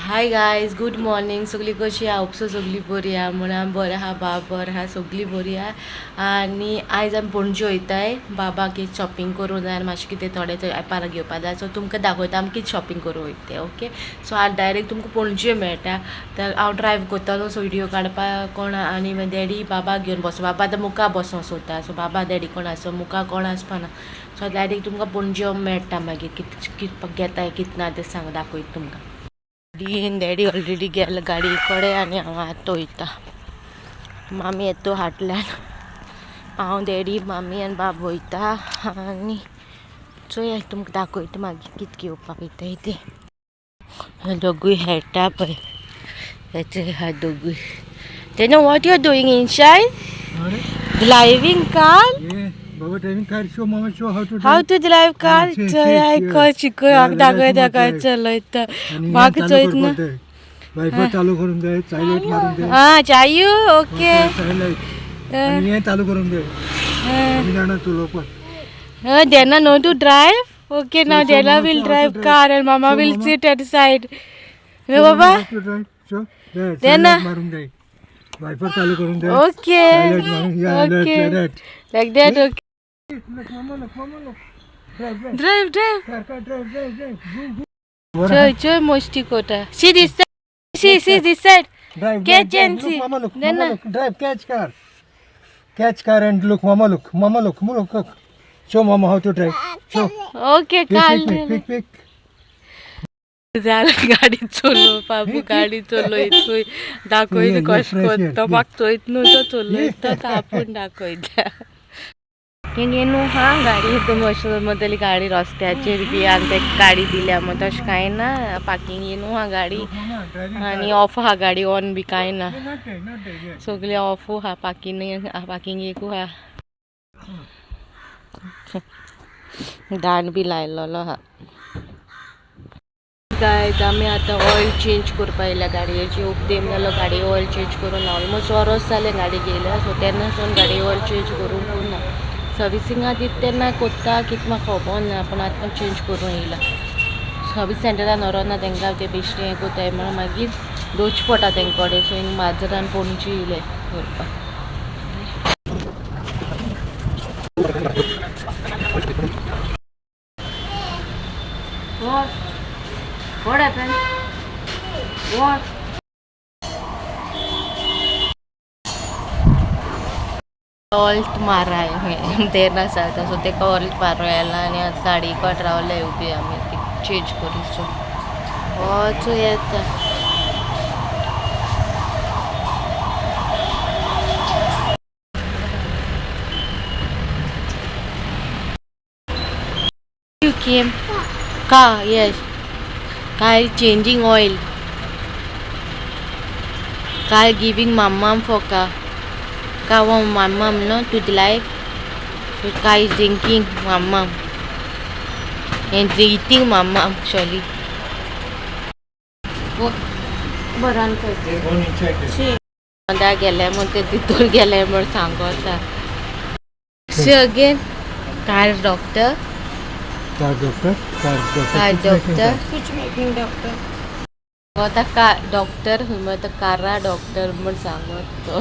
Hi guys, good morning. सगळी कशी आहा? उपसो सगळी बरी आहा म्हण हांव बरें आहा, बाब बरें आहा, सगळी बरी आहा. आनी आयज आमी पणजे वयताय, बाबाक कितें शॉपिंग करूं जाय आनी मातशें कितें थोडें एपार घेवपा जाय. सो तुमकां दाखयता आमी कितें शॉपिंग करूं वयता तें. ओके, सो आज डायरेक्ट तुमकां पणजे मेळटा. तर हांव ड्रायव करतलो, सो व्हिडियो काडपाक कोण आनी डॅडी बाबाक घेवन बसो. बाबा आतां मुखार बसोंक सोदता, सो बाबा डॅडी कोण आसो मुखार कोण आसपाना. सो डायरेक्ट तुमकां पणजे मेळटा. मागीर कित कित घेताय कित ना तें सांग दाखयता तुमकां. डॅडी ऑलरेडी गेलो गाडी कडेन आनी हांव आतां वयता. मामी येतो हाटल्यान, हांव डॅडी मामी आनी बाब वयता आनी चोया तुमकां दाखयता मागीर कितें घेवपाक वयताय तें. दोगूय खेळटा पळय, हेचे आहा दोगूय. तेन्ना what you are doing inside? Driving car? Baba driving car, show mama, show how to how drive. To drive car? See, चोय see, आयको शिकय, म्हाका दाखय दाखय चलयता म्हाका चोयत ना. वायपर चालू करून दे, सायलेंट मारून दे. हा चायू ओके. सायलेंट आणि हे चालू करून दे. आमी जाणा चलोवपाक. Dena know to drive? Okay, now show Dena mama, will show how to drive drive. car and mama Show will mama. sit at side. No, baba? How to drive, show. There, Dena. Silent मारून दे, viper चालू करून दे. Okay. Silent मारून, yeah, alert, Okay. alert. Like that, okay. Look mama, look mama, look. Drive, drive. Drive, drive. Car, car, drive, drive, drive. Zoom, zoom. Choy, choy, mosti kota. See this side. See, see this side. Drive, Catch drive, drive. and Look, see. Mama, look, Dena. mama, look. Drive, catch car. Catch car and look, mama, look, mama, look, look, look. Show mama how to drive. Show. Okay, Pick, काल pick, pick, pick. जालें गाडी चलोवपा, गाडी चलयतूय दाखयता कशें करता. म्हाका चोयत न्हू तो चलयता तो आपूण दाखयता. हें न्हू हा गाडी तुमी अशें समजतली गाडी रस्त्याचेर बी आनी ते गाडी दिल्या म्हण तशें कांय ना. पार्किंग न्हू हा गाडी Mama, driving आनी car. Of आहा गाडी, ऑन बी कांय ना. Yeah, not there, not there, yeah. सगळें ऑफ आहा, पार्किंग पार्किंग एकू आहा. दांड बी लायलेलो आहा. गायज, आमी आतां ऑयल चेंज करपा येयल्या गाडयेची. उपदेम जालो गाडी ऑयल चेंज करून. ऑलमोस्ट वरोस जालें गाडी घेयल्या, सो तेन्ना सावन गाडी ऑयल चेंज करूंक ना. सर्विसिंगा दिता तेन्ना कोत्ता कितें म्हाका खबर ना, पूण आतां चेंज करून येयला. सर्वीस सेंटरान व्हरोना तांकां, ते बेश्टें हें कोत्ताय म्हणून मागीर दोवचे पडटा तेंचे कडेन. सो हिंगा माजरान पणजे येयले करपाक. What? What happened? What? Oil माराय देना जाता, सो तेका ऑयल मारून आयला आनी आतां गाडी कडेन रावले उबी आमी ती चेंज करून. सो हो येता. You came? Car, yes. Car changing oil. Car giving mama for car. Car want mama no to drive. So car is drinking mama. And eating mama actually. बरान करते. Go inside there. See. अंदर गेले म्हण ते तितूर गेले म्हण सांगता. See again. Car doctor. Car doctor, car doctor. Car कुछ making doctor. car. कुछ मेकिंग डॉक्टर. आतां का डॉक्टर खंय म्हणटा, कारा डॉक्टर म्हण सांगत तो.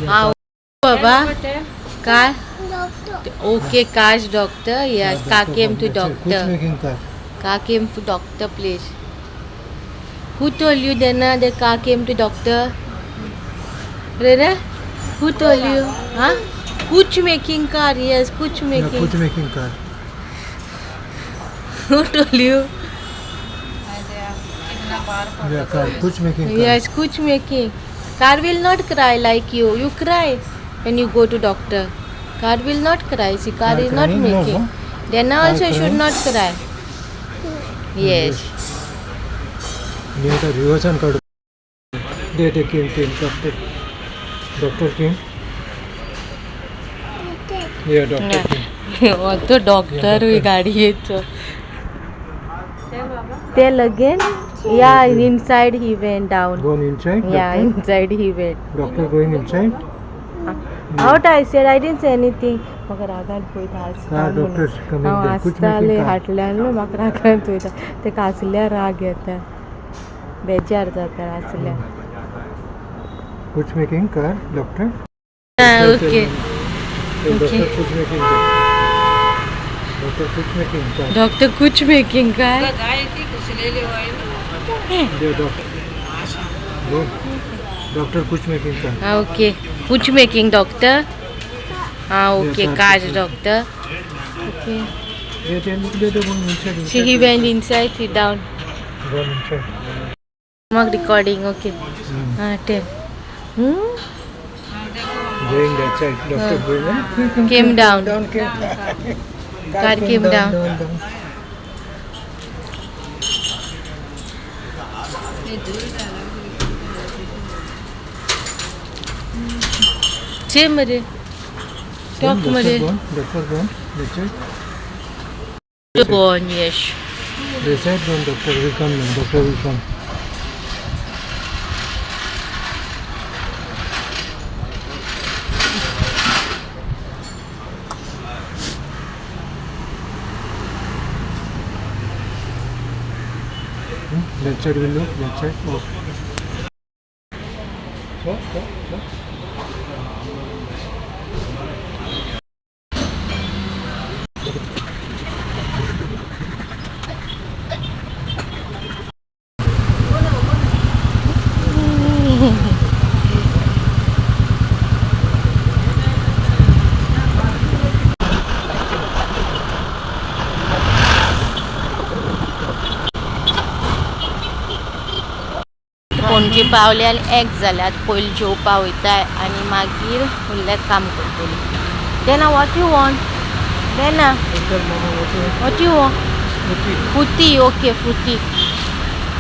हा बाबा काय ओके काश डॉक्टर, yes. Car का केम टू doctor, कुछ doctor. making car. Car came to doctor place. Who told you Dena the car came to doctor? Rena, who told you? हा कुछ मेकिंग कार, yes, कुछ Yeah, making. कुछ making car. Who told you? Yeah, car, कुछ making car. Yes, kuch making. Car will not cry like you. You cry when you go to doctor. Car will not cry. See, car Car is not crying? No, making. no. Then Car also you should crying? not cry. Yes. Yeah, the reverse and car. They take came, came, doctor. Doctor came. Yeah, doctor came. हो तो doctor गाडयेचो. Tell again. Yeah, inside he went down. Gone inside. Yeah, Doctor? inside he went. Doctor going inside. Out I said, I didn't say anything. म्हाका रागान पळयता आसता. Car doctors coming हांव there. कुछ making आसतालें car. हाटल्यान न्हू, म्हाका रागान पळयता. तेका आसल्यार राग येता. बेजार जाता आसल्या. कुछ मेकिंग कर डॉक्टर. ओके. डॉक्टर कुछ मेकिंग कर, डॉक्टर कुछ मेकिंग कर. डॉक्टर कुछ मेकिंग काय? दे डॉक्टर, बोल डॉक्टर कुछ मेकिंग कर. हा ओके, कुछ मेकिंग डॉक्टर. हा ओके, काज doctor. Okay. De de de de, one inside. See, he went inside, sit down. One inside. Mug recording, okay. हा tell. Going that side, doctor going. Came down. Down came. Car came down. Down, down. चे मरे talk मरे. Gone, doctor gone. That side. Gone, yes. That side gone, doctor will come now. Doctor will come. That side will look, that side off. So, so, so. Panaji पावले आनी एक जाल्यार पयलीं जेवपा वयताय आनी मागीर फुडलें काम करतली. देना what you want? देना what you want? Frooti. Okay, Frooti.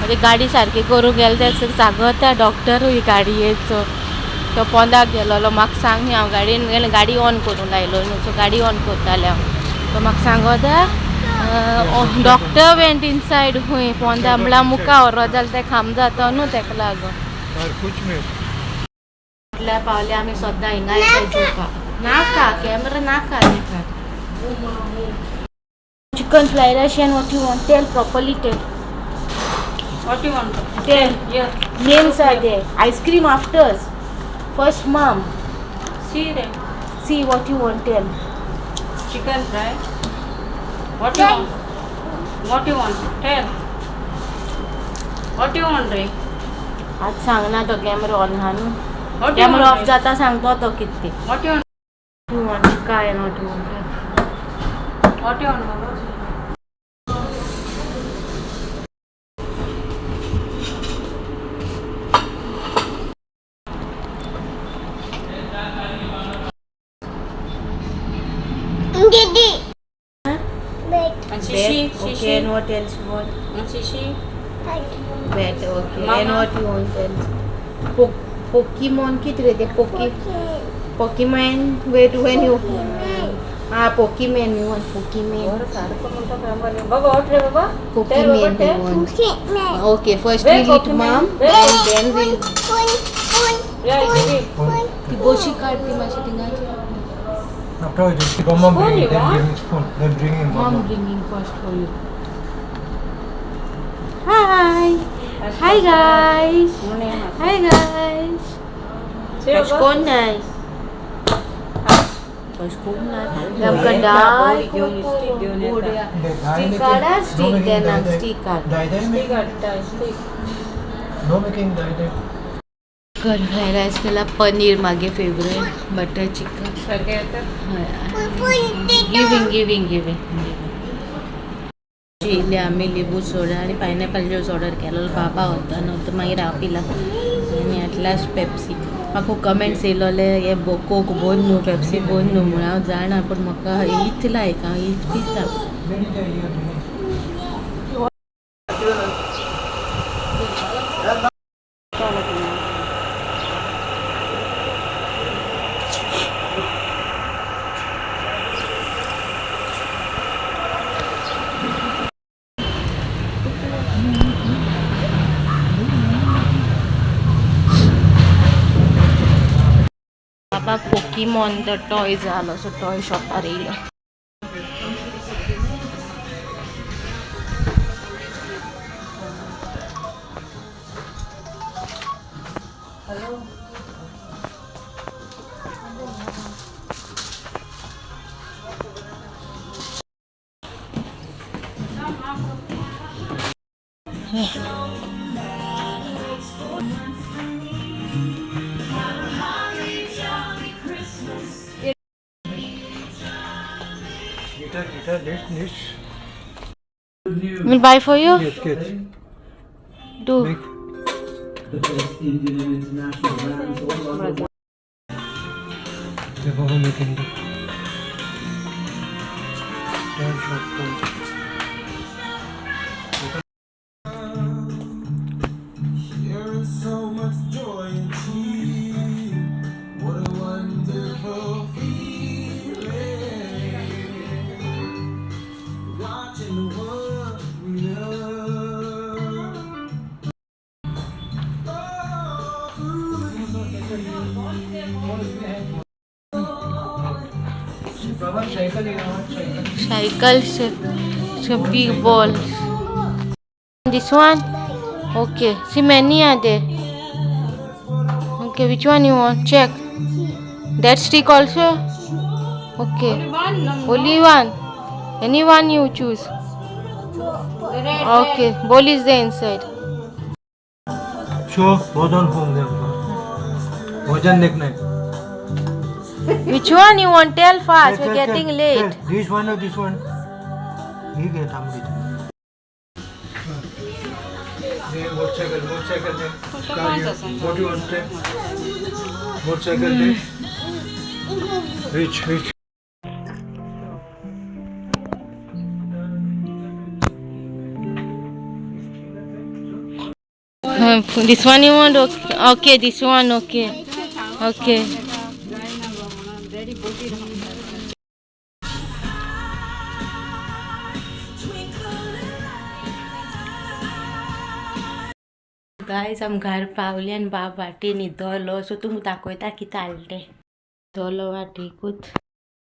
म्हणजे गाडी सारकी करूंक गेले तें सांगता डॉक्टर ही गाडयेचो. तो पोंदाक गेलोलो, म्हाका सांग न्ही, हांव गाडयेन गेलें, गाडी ऑन करूंक लायलो न्हू, सो गाडी ऑन करतालें हांव. तो म्हाका सांगता डॉक्टर वेंट इनसायड खंय पोंदा, म्हळ्यार मुखार व्हरत जाल्यार तें खाम जाता न्हू तेका लागून. म्हटल्यार पावले आमी सद्दां हिंगा येता जेवपाक. नाका कॅमेरा, नाका नाका. Chicken fried rice and what you want? Tell properly, tell. What you want? Tell. Here. Names are there. Ice cream after. First mom. See there. See what you want, tell. Chicken fry. What you want? What you want? Tell. What you want drink? आज सांगना तो camera on हा न्हू. What you camera want off drink? जाता सांगतो तो कितें तें. What you want? You want काय? Not you want? What you want, Baba? And shishi, Okay, shishi. And what else you want? And shishi. Bat, okay. Mama. And what you want else? Pokemon कित रे ते? Pokemon, wait, when you, ah, Pokemon you want? Pokemon. सारखं म्हणतो काय बाबा? What रे बाबा? Tell Baba, Pokemon you tell. Want? Okay, first Where we'll eat, Pokemon? Mom, Where? And then we'll Yeah, give it. ती बोशी काढ ती मातशी थिंगाची. After just mom Spoon bring you it, then want? give me spoon. Then bring him Mom mama. Bringing first for you. Hi, hi guys, hi guys. See, कश Baba? कोण नाही, कश कोण नाही, आमकां डाय. घेऊन stick घेऊन येता. स्टीक काडा, स्टीक देना, स्टीक काड. Die die Stick making. हाडटा, stick. No making die die. Chicken fried rice केला, पनीर मागे फेवरेट, बटर चिकन. सारखे येतात. Giving giving giving. येयले आमी, लिंबू सोडा आनी पायनॅपल ज्यूस ऑर्डर केलो. बाबा वता न्हू तर मागीर हांव पिला. आनी एट लास्ट पेप्सी. म्हाका खूब कमेंट्स येयलोले, हे कोक बोन न्हू, पेप्सी बोन न्हू म्हूण. हांव जाणा, पूण म्हाका हीच लायक, हांव हीच पिता. Where is the ear? बाबा पोकीमॉन the toy जालो, सो टॉय शॉपार येयलो. Guitar, guitar, this, this. Will buy for you? Yes, yes. Do. Make. The best Indian and international brands all under one. The Baba making the Turn shop phone. Sharing so much joy and cheer. What a wonderful feeling. Watching the world we love. Oh, Baba cycle cycle. Cycle Se big ball. This one? Okay. See many are there. Okay, which one you want? Check. That stick also? Okay. One, no, Only one. Any one you choose. the red. Okay. Ball is there inside. Show भोजन home देखो भोजन देखना है. Which one you want? Tell fast. We're getting late. This one or this one? ठीक है थांब. Motorcycle motorcycle de. What you want? Motorcycle they. Which which? This one you want? Okay. Okay, this one. Okay. Okay. Guys, आम घर पावली आनी बाब वाटे न्हिदलो. So तुमकां दाखयता कितें हाडलें तें. न्हिदलो वाटेकूच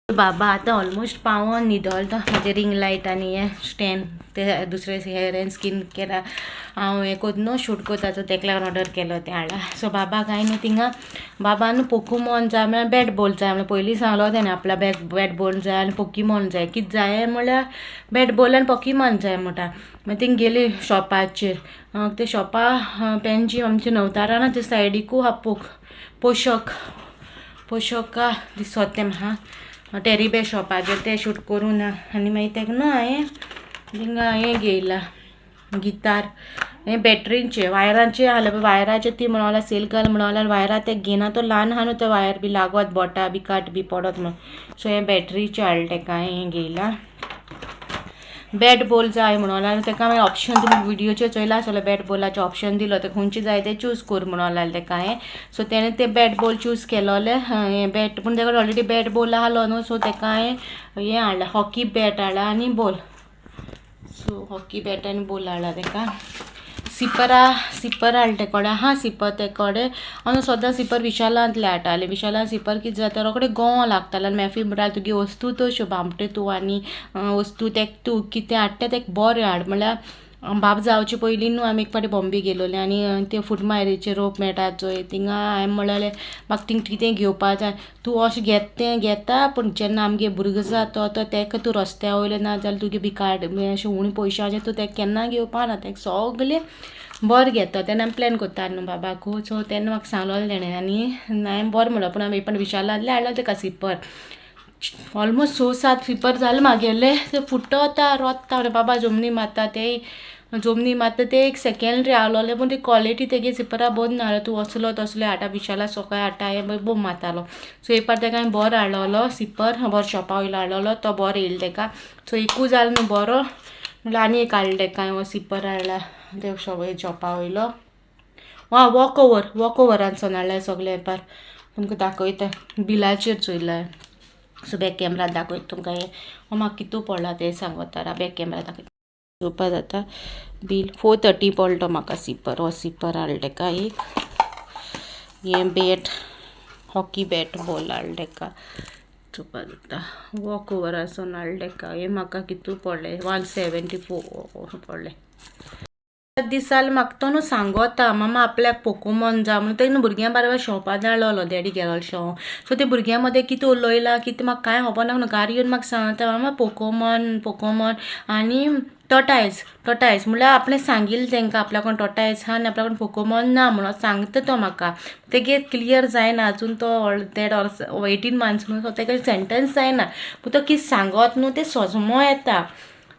बाबा आतां ऑलमोस्ट पावोन न्हिदलो तो. म्हाजें रिंग लायट आनी हें स्टँड ते दुसरे हेर एंड स्कीन केअर हांव हें कोत न्हू शूट कोता, सो तेका लागून ऑर्डर केलो तें हाडला. सो बाबा काय न्हू थिंगा बाबा न्हू पोकोमोन जाय म्हळ्यार बॅट बॉल जाय म्हळ्यार पयलीं सांगलो तेणें आपल्या बॅट बॉल जाय आनी पोकीमोन जाय. कितें जाय म्हळ्यार बॅट बॉल आनी पोकीमोन जाय म्हणटा. मागीर थिंग गेली शॉपाचेर. ते शॉपा पेनजी आमच्या नवतारा ना ते सायडीकू आहा पोशक पोशका दिसत तें म्हाका टेरीबे शॉपाचेर तें शूट करूं ना. आनी मागीर तेका न्हू हांवें थिंगा हें घेयला गितार. हें बॅटरींचे वायरांचे आहले पळय वायराचे ती म्हणून सेल घाल म्हणून वायरां ते घेयना. तो ल्हान आहा न्हू ते वायर बी लागत बोटां बी काट बी पडत म्हणून. सो हें बॅटरीचे हाडलें तेका हें घेयला. बॅट बॉल जाय म्हणून लागलो तेका. मागीर ऑप्शन तुमी व्हिडियोचेर चोयला आसतलो बॅट बॉलाचें ऑप्शन दिलो तेका खंयचें जाय तें चूज कर म्हणून लागलें तेका हांवें. सो तेणें तें बॅट बॉल चूज केलोलें हें बॅट. पूण तेका ऑलरेडी बॅट बॉल आहलो न्हू. सो तेका हांवें हें हाडलां हॉकी बॅट हाडला आनी बॉल. सो हॉकी बॅट आनी बॉल हाडला तेका. सिपरा सिपर हाडले ते कडेन आहा सिपर ते कडेन. हांव सदां सिपर विशालांतलें हाडटालें. विशालान सिपर कितें जाता रोखडें गोंव लागतालें. आनी मॅफी म्हणटालें तुगे वस्तू तश्यो बामटे तूं आनी वस्तू तेक तूं कितें हाडटा तेका बरें हाड. म्हणल्यार बाब जावचे पयलीं न्हू आमी एक फावटी बॉम्बे गेलोले आनी ते फुटमायरीचे रोप मेळटा चोय थिंगा हांवें म्हणलें म्हाका थिंग कितें घेवपा जाय. तूं अशें घेता तें घेता पूण जेन्ना आमगे भुरगो जाता तो तेका तूं रस्त्या वयले ना जाल्यार तुगे भिकाड अशें उणे पयशांचें तूं तेका केन्ना घेवपा ना. तेका सगलें बरें घेता तेन्ना आमी प्लॅन कोत्ता न्हू बाबाकू. सो तेन्ना म्हाका सांगलोलें तेणें आनी हांवें बरें म्हणलो. पूण आमी पण विशालांतलें हाडलें तेका सिपर. ऑलमोस्ट 6-7 सिपर जालें म्हागेलें. तें फुटता रोत्ता बाबा जमनी मारता ते जमनी मारता ते एक सेकेंडरी आहलोलें पूण ती क्वॉलिटी तेगे सिपरा बरी ना. तूं असलो तसलो हाडटा विशाला सकाळी हाडटा हें बोम मारतालो. सो एक पाट तेका हांवें बरो हाडलोलो सिपर बरो शॉपा वयलो हाडलोलो तो बरो येयलो तेका. सो एकूय जालो न्हू बरो म्हणल्यार आनी एक हाडलो तेका हांवें हो सिपर हाडला ते शॉपा वयलो. वा वॉक ओवर वॉक ओवरान हाडला सगळें पार तुमकां दाखयता बिलाचेर चोयला. सो बॅक कॅमरा दाखयता तुमकां हें हो म्हाका कितू पडला तें सांगता. बॅक कॅमरा दाखयता चोवपा जाता बील 430 पडलो तो म्हाका सिपर. हो सिपर हाडलो तेका एक. हें बॅट हॉकी बॅट बॉल हाडलो तेका चोवपा जाता. वॉक ओवर आसून हाडलो तेका. हें म्हाका कितू पडलें 174 पडलें. दिसाल म्हाका तो न्हू सांगोता मामा आपल्याक पोकोमोन जा म्हणून तेन्ना भुरग्यां बाराबर शॉपा धाडलेलो डॅडी गेलो शॉप. सो ते भुरग्यां मदें कितें उलयलां कितें म्हाका कांय खबर ना, घार येवन म्हाका सांगता मामा पोकोमोन पोकोमोन आनी टोटायज टोटायज म्हणल्यार आपणें सांगिल्लें तेंकां आपल्या कोण टोटायज आहा आनी आपल्या कोण पोकोमोन ना म्हणून सांगता तो म्हाका. तेगे क्लियर जायना आजून, तो देड वर्स 18 मंथ्स न्हू, सो तेका सेंटन्स जायना, पूण तो कितें सांगत न्हू तें सजमो येता.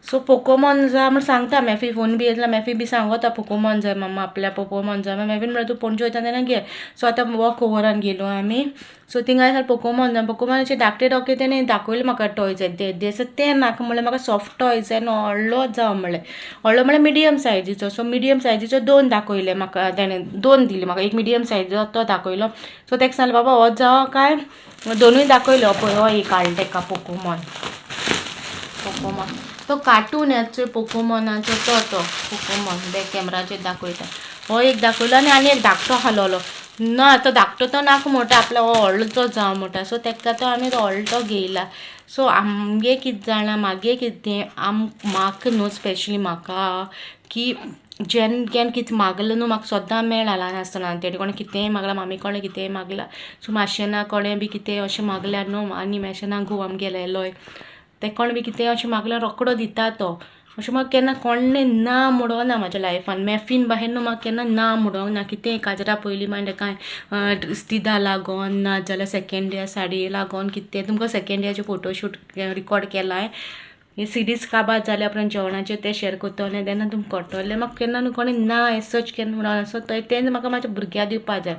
सो पोकोमोन जा म्हण सांगता, मॅफी फोन बी येतला, मॅफी बी सांगता पोकोमोन जाय मामा आपल्या पोकोमोन जाय. मॅफीन म्हळ्यार तूं पणजे वयता तेन्ना घे. सो आतां वॉक ओवरान गेलो आमी, सो थिंगा आसा पोकोमोन जाय. पोकोमोनाचे धाकटे डोके तेणें दाखयले म्हाका टॉय जाय ते आसा ते नाका म्हणलें, म्हाका सॉफ्ट टॉय जाय न्हू व्हडलो जाव म्हणलें, व्हडलो म्हणल्यार मिडियम सायजीचो. सो मिडियम सायजीचो दोन दाखयले म्हाका तेणें, दोन दिले म्हाका, एक मिडियम सायजीचो तो दाखयलो. सो तेका सांगलें बाबा हो जावं काय दोनूय दाखयलो, पळय हो एक हाडलो तेका पोकोमोन. पोकोमोन तो कार्टून येता चोय पोकोमोनाचो, तो तो पोकोमोन बॅक कॅमराचेर दाखयता. हो एक दाखयलो आनी आनी एक धाकटो हालोलो ना, तो धाकटो तो नाका म्हणटा, आपल्या हो व्हडलो तो जावं म्हणटा. सो तेका तो आमी तो व्हडलो तो घेयला. सो आमगे कितें जाणा, मागे कितें आम म्हाका न्हू स्पेशली म्हाका की जेन्ना केन्ना कितें मागलें न्हू म्हाका सद्दां मेळ्ळा ल्हान आसतना. तेणे कोणें कितेंय मागलां, मामी कोणें कितेंय मागलां, सो माशेना कोणें बी कितेंय अशें मागल्यार न्हू, आनी माशेना घोव आमगेलेलोय ते कोण बी कितेंय अशें मागल्यार रोकडो दिता तो. अशें म्हाका केन्ना कोणें ना म्हणूंक ना म्हाज्या लायफान. मॅफीन बाहेर न्हू म्हाका केन्ना ना म्हणूंक ना कितेंय. काजरा पयलीं मागीर कांय स्तिदा लागोन ना जाल्यार सेकेंड इयर साडये लागोन कितें. तुमकां सेकेंड इयराचें फोटोशूट रिकॉर्ड केलां, हे सिरीज काबार जाल्या उपरांत जेवणाचें तें शेअर करतलें तेन्ना तुमकां कळटलें. म्हाका केन्ना न्हू कोणें ना एज सच केन्ना म्हणून. सो तें म्हाका म्हाज्या भुरग्याक दिवपा जाय.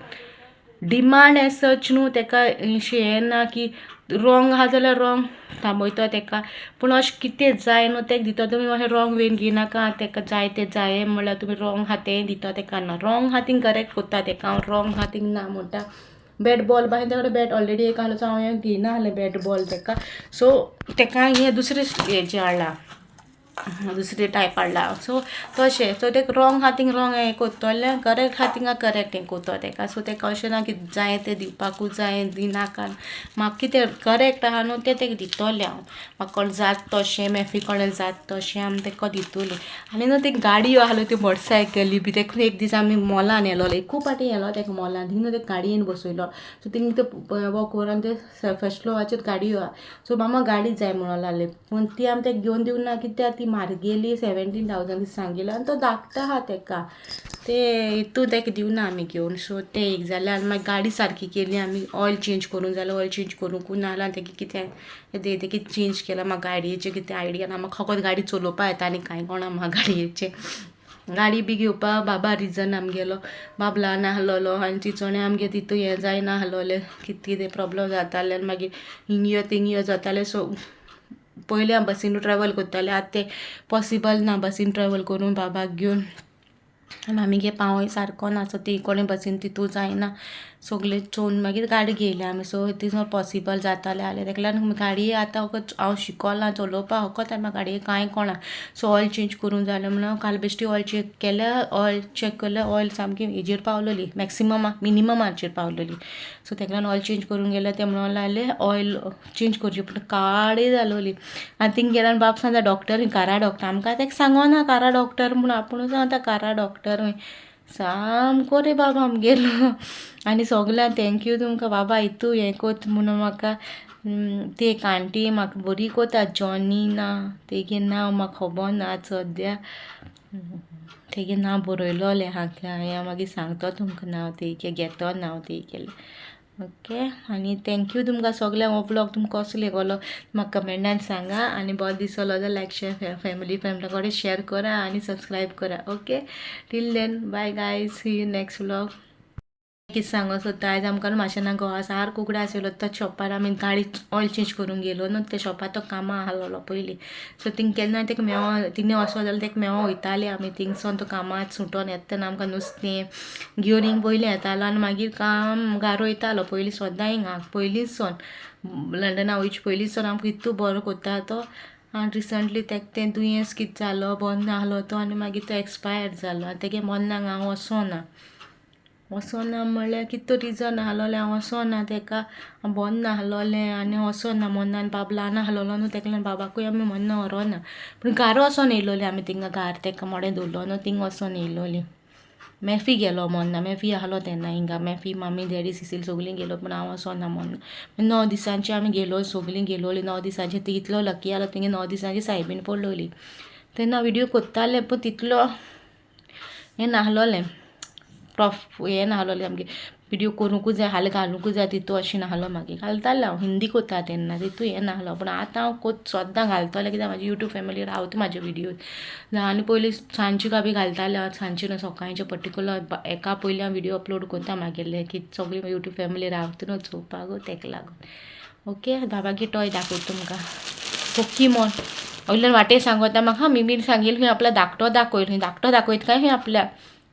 डिमांड एज सच न्हू तेका अशें हें ना की रोंग आहा जाल्यार रोंग थांबयता तेका, पूण अशें कितें जाय न्हू तेका दिता. तुमी अशें रोंग वेन घेयनाका, तेका जाय तें जाय म्हणल्यार तुमी रोंग आहा तें दिता तेका ना, रोंग आहा थिंग करेक्ट कोत्ता तेका हांव, रोंग आहा थिंग ना म्हणटा. बॅट बॉल बाहेर तेका बॅट ऑलरेडी एक आहलो, सो हांव हें घेयना आहलें बॅट बॉल तेका. सो तेका हें दुसरें हेजें हाडलां, दुसरे टायप हाडला. सो तशें, सो तेका रोंग आहा थिंग रोंग हें कोत्तोलें, करेक्ट आहा थिंगा करेक्ट हें कोत्तो तेका. सो तेका अशें ना की जाय तें दिवपाकूच जाय दिनाका, म्हाका कितें करेक्ट आहा न्हू तें तेका दितोलें हांव. म्हाका कोण जात तशें मॅफी कोणें जात तशें आमी तेका दितोलीं. आनी न्हू ती गाडयो आहल्यो त्यो मोटरसायकली बी तेका एक दीस आमी मॉलान येलोले, खूब फाटीं येलो तेका मॉलान, थिंग न्हू तेका गाडयेन बसयलो. सो थिंग ते वॉक ओवरान ते फर्स्ट फ्लोराचेर गाडयो आहा. सो मामा गाडी जाय म्हणून लागले, पूण ती आमी तेका घेवन दिवंक ना कित्याक ती म्हारगेली 17,000 सांगिल्लो आनी तो धाकटो आहा तेका, ते हितू तेका दिवना आमी घेवन. सो तें एक जालें. आनी मागीर गाडी सारकी केली आमी, ऑयल चेंज करूंक जाल्यार ऑयल चेंज करूंकूच ना जाल्यार तेगे कितें तें कितें चेंज केलां म्हाका गाडयेचें कितें आयडिया ना, म्हाका फकत गाडी चलोवपा येता आनी कांय कोणा म्हाका गाडयेचें. गाडी बी घेवपा बाबा रिजन आमगेलो, बाब ल्हान आहलोलो आनी चिंचोणे आमगे तितू हें जायना आहलोलें, कितें कितें प्रोब्लम जातालें आनी मागीर हिंग यो थिंग यो जातालें. सो पयलीं हांव बसीन ट्रेवल करतालें, आतां तें पॉसिबल ना बसीन ट्रेवल करून बाबाक घेवन, आनी आमगे पावय सारको ना, सो ती कोणें बसीन तितू जायना सगळें चोवन मागीर गाडी घेयली आमी. So it is not possible जातालें जाल्यार तेका लागून गाडी आतां फकत हांव शिकोलां चलोवपा, फकत म्हाका गाडये कांय कोणा. सो ऑयल चेंज करूंक जालें म्हणून काल बेश्टी ऑयल चॅक केल्या, ऑयल चॅक केल्यार ऑयल सामकी हेजेर पावलोली, मॅक्सिमम मिनिममाचेर पावलोली. सो तेका लागून ऑयल चेंज करूंक गेल्यार ते म्हणून लागले ऑयल चेंज करची, पूण काळी जालोली. आनी थिंग गेल्यार बाब सांगता डॉक्टर कारा डॉक्टर, आमकां तेका सांगोना कारा डॉक्टर म्हूण, आपूण सांगता कारा डॉक्टर सामको रे बाबा आमगेलो. आनी सगल्यांक thank you तुमकां बाबा हितू हें कोत म्हणून म्हाका. ती एक आंटी म्हाका बरी कोता, जॉनी ना तेगे नांव म्हाका खबर ना सद्या, तेगे नांव बरयलोलें आहा हांवें, मागीर सांगता तुमकां नांव तेगे, घेतो नांव तेगेलें. ओके, आनी thank you तुमकां सगल्यांक. हो व्लॉग तुमकां कसो लागलो म्हाका कमेंटान सांगा, आनी बरो दिसलो जाल्यार लायक शेअर फॅमिली फ्रेंडा कडेन शेअर करा आनी सबस्क्रायब करा. Okay, till then bye guys, see you next vlog. कितें सांगो सोदता, आयज आमकां माशेना घोवा सारको उगडास येयलो, तो शॉपार आमी गाडी ऑयल चेंज करूंक गेलो न्हू, त्या शॉपार तो कामां आहलोलो पयलीं. सो थिंग केन्ना तेका मेवो तिंगे वचो जाल्यार तेका मेवो वयताली आमी, थिंगसोन तो कामाक सुटोन येता तेन्ना आमकां नुस्तें घेवन हिंग पयलीं येतालो आनी मागीर काम घार वयतालो. पयलीं सद्दां हिंगा पयलींच सोन लंडना वयचे पयलींच सोन आमकां इतू बरो कोत्ता तो. आनी रिसंटली तेका तें दुयेंस कितें जालो, बरो नाहलो तो, आनी मागीर तो एक्सपायर्ड जालो. आनी तेगे मरणाक हांव वचोना. वचोना म्हणल्यार कितें तो रिजन आहलोलें हांव वचोना तेका, हांव बोर नाहलोलें आनी वचोना मोन्ना. आनी बाब ल्हान आहलोलो न्हू, तेका लागून बाबाकूय आमी मोन्ना व्हरोना. पूण घार वचोन येयलोलीं आमी, थिंगा घार तेका मोडें दवरलो न्हू, थिंगा वचोन येयलोलीं. मॅफी गेलो मोन्ना, मॅफी आहलो तेन्ना हिंगा. मॅफी, मामी, डॅडी, सिसील सगलीं गेलो, पूण हांव वचोना मोन्ना. 9 दिसांची आमी गेलो, सगलीं गेलोलीं 9 दिसांची. ती इतलो लकी आहलो तेंगे 9 दिसांची सायबीण पडलोली. तेन्ना व्हिडियो कोत्तालें, पूण तितलो हें नाहलोलें, प्रॉफ हें नाहलोलें आमगे व्हिडियो करूंकूच जाय, हाल घालुंकूच जाय तितू अशें नाहलो. मागीर घालतालें हांव, हिंदी कोत्ता तेन्ना, तितू हें नाहलो. पूण आतां हांव सद्दां घालतलें, कित्याक म्हाजी युट्यूब फॅमिली रावता म्हाजे व्हिडियो. आनी पयलीं सांजची बी घालतालें हांव, सांजची न्हू सकाळचें पर्टिकुलर एका पयलीं हांव व्हिडियो अपलोड करता मागेले, की सगळी युट्यूब फॅमिली रावता न्हू चोवपाक, तेका लागून. ओके, बाबागे टॉय दाखयता तुमकां, पोकीमोन. वयल्यान वाटे सांगता म्हाका मिमीन सांगील खंय आपल्या धाकटो दाखयल, खंय धाकटो दाखयता काय खंय आपल्या,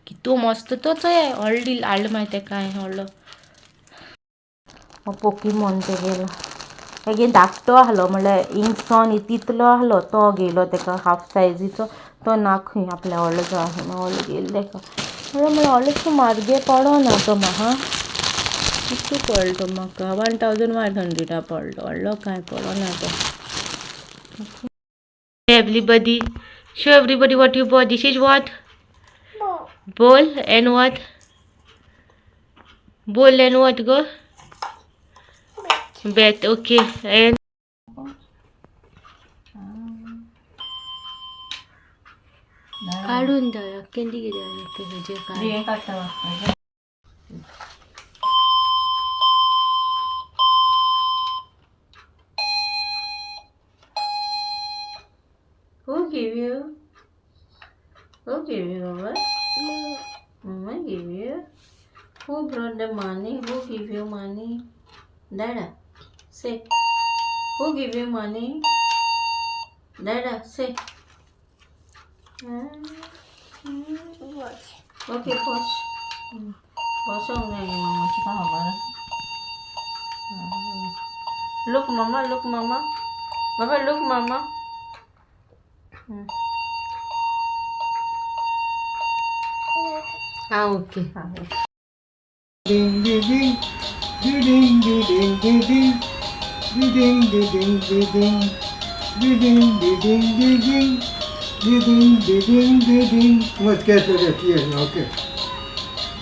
कितू मस्त तो चोय व्हडली हाडलो मागीर तेका हांवें व्हडलो हो पोकीमोन तेगेलो. तेगे धाकटो आहलो म्हणल्यार इंगसोन तितलो आहलो, तो घेयलो तेका हाफ सायजीचो, तो ना खंय आपल्या व्हडलो जो आहा, व्हडलो घेयलो तेका. म्हणल्यार व्हडलो म्हारगे पडना तो म्हाका, कितू पडलो तो म्हाका 1100 पडलो, व्हडलो कांय पडना तो. Everybody, show everybody what you bought. This is what? Bowl and what? Bowl and what go? Bat. Okay. And काढून द्या केंदी कितें हेजेर काड. हें काडटा. Who give you? Who give you, Mama? Mama give you? Who brought the money? Who give you money? Dada, say. Who give you money? Dada, say. Okay, pause. Pause mama. Look, mama. Look, mama. Baba, look, mama. Ah, okay. Ding ding ding, ding ding ding ding ding, ding ding ding ding ding, ding ding ding ding ding, ding ding ding ding. Must get letter T, okay.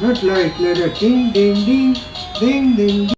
Not light letter ding ding ding, ding ding.